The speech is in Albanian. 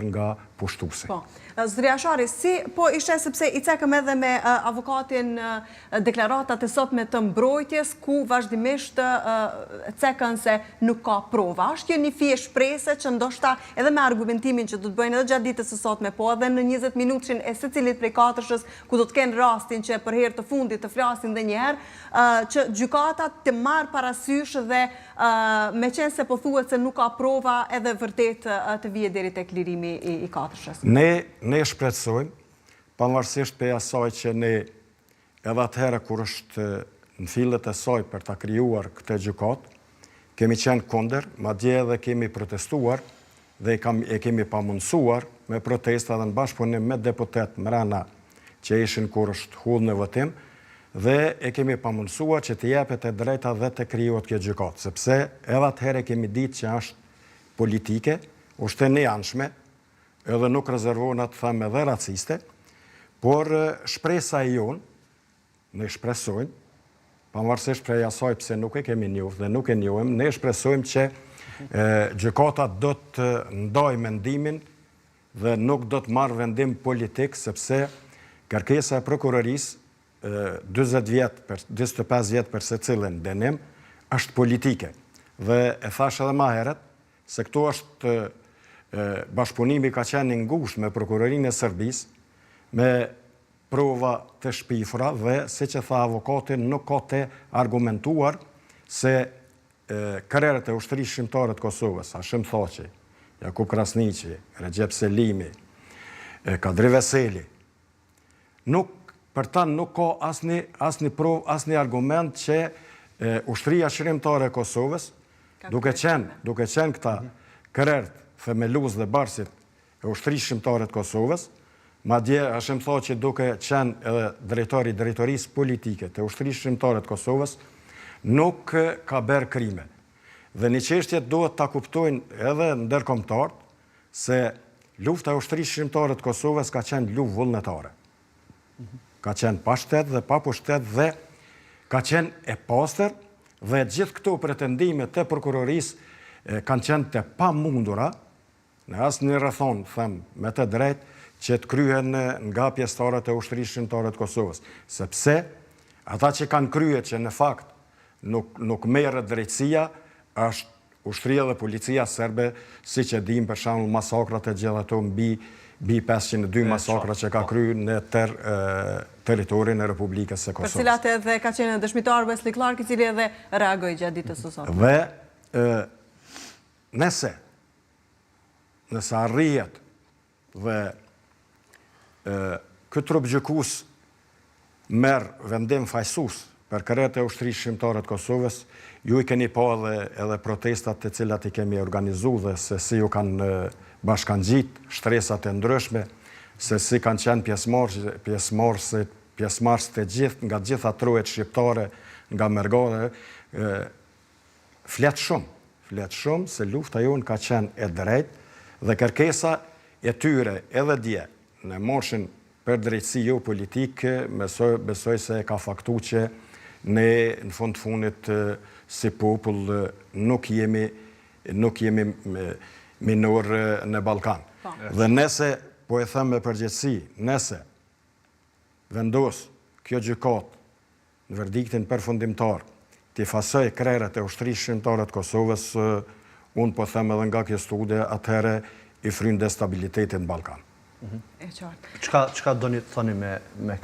nga pushtuesi. Po. Zotëri Jashari, si po i sheh sepse i cekëm edhe me avokatin deklaratat e sotme të mbrojtjes ku vazhdimisht cekën se nuk ka prova. Është kjo një fije shprese që ndoshta edhe me argumentimin që do të bëjnë edhe gjatë ditës së sotme, po edhe në 20 minutëshin e secilit prej katërshës ku do të kenë rastin që për herë të fundit të flasin dhe njëherë, që gjykata të marrë parasysh dhe Meqenëse po thuhet se nuk ka prova edhe vërtet të vije deri tek lirimi i katërshës. Ne ne shpresojmë, pavarësisht prej asaj që ne edhe atëherë kur është në fillet e saj për ta krijuar këtë gjykatë, kemi qenë kundër, madje edhe kemi protestuar dhe e kemi pamundësuar me protesta dhe në bashkëpunim me deputetë mrena që ishin kur është hudhë në votim dhe e kemi pamundësuar që të jepet e drejta dhe të krijohet kjo gjykatë, sepse edhe atëherë e kemi ditë që është politike, është e njëanshme, edhe nuk rezervohna të them edhe raciste, por shpresa e jonë, Ne shpresojmë, pavarësisht prej asaj pse nuk e kemi njohur dhe nuk e njohim, ne shpresojmë që gjykata do të ndajë mendimin dhe nuk do të marrë vendim politik, sepse kërkesa e prokurorisë 40 vjet për 45 vjet për secilin dënim është politike. Dhe e thash edhe ma herët se këtu është bashkëpunimi ka qenë i ngushtë me prokurorinë e Serbisë, me prova të shpifura dhe, siç e tha avokati, nuk ka të argumentuar se krerët e Ushtrisë Çlirimtare të Kosovës, Hashim Thaçi, Jakup Krasniqi, Rexhep Selimi, Kadri Veseli, nuk për ta nuk ka asnjë asnjë provë, asnjë argument që Ushtria Çlirimtare e Kosovës, duke qenë, duke qenë këta krerët themelues dhe bartësit e Ushtrisë Çlirimtare të Kosovës, madje Hashim Thaçi duke qenë edhe drejtor i Drejtorisë Politike të Ushtrisë Çlirimtare të Kosovës, nuk ka bërë krime. Dhe një çështje duhet ta kuptojnë edhe ndërkombëtarët se lufta e Ushtrisë Çlirimtare të Kosovës ka qenë luftë vullnetare. Ka qenë pa shtet dhe pa pushtet dhe ka qenë e pastër dhe gjithë këto pretendime të prokurorisë kanë qenë të pamundura Në asnjë rrethanë, them me të drejtë, që të kryhen nga pjesëtarët e Ushtrisë Çlirimtare të Kosovës, sepse ata që kanë krye që në fakt nuk nuk merret drejtësia, është ushtria dhe policia serbe, siç e dimë për shembull masakrat e gjitha ato mbi mbi 502 masakra që ka po. kry në tërë territorin e Republikës së Kosovës. Për cilat edhe ka qenë dëshmitar Wesley Clark, i cili edhe reagoi gjatë ditës së sotme. Dhe nëse Nëse arrihet dhe ky trup gjykues merr vendim fajësues për krerët e Ushtrisë Çlirimtare të Kosovës, ju i keni pa edhe edhe protestat të cilat i kemi organizu dhe se si ju kanë bashkangjit shtresat e ndryshme, se si kanë qenë pjesëmarrës, pjesëmarrësit, pjesëmarrës të gjithë nga të gjitha trojet shqiptare, nga mërgata, Flet shumë, flet shumë se lufta jonë ka qenë e drejtë dhe kërkesa e tyre edhe dje në marshin për drejtësi jo politikë besoj besoj se e ka faktu që ne në fund të fundit si popull nuk jemi nuk jemi minor në Ballkan. Po. Dhe nëse po e them me përgjegjësi, nëse vendos kjo gjykatë Në verdiktin përfundimtar, t'i fajësojë krerët e Ushtrisë Çlirimtare të Kosovës, unë po them edhe nga kjo studio, atëherë i fryn destabilitetit në Ballkan. E qartë. Çka çka doni të thoni me me këtë?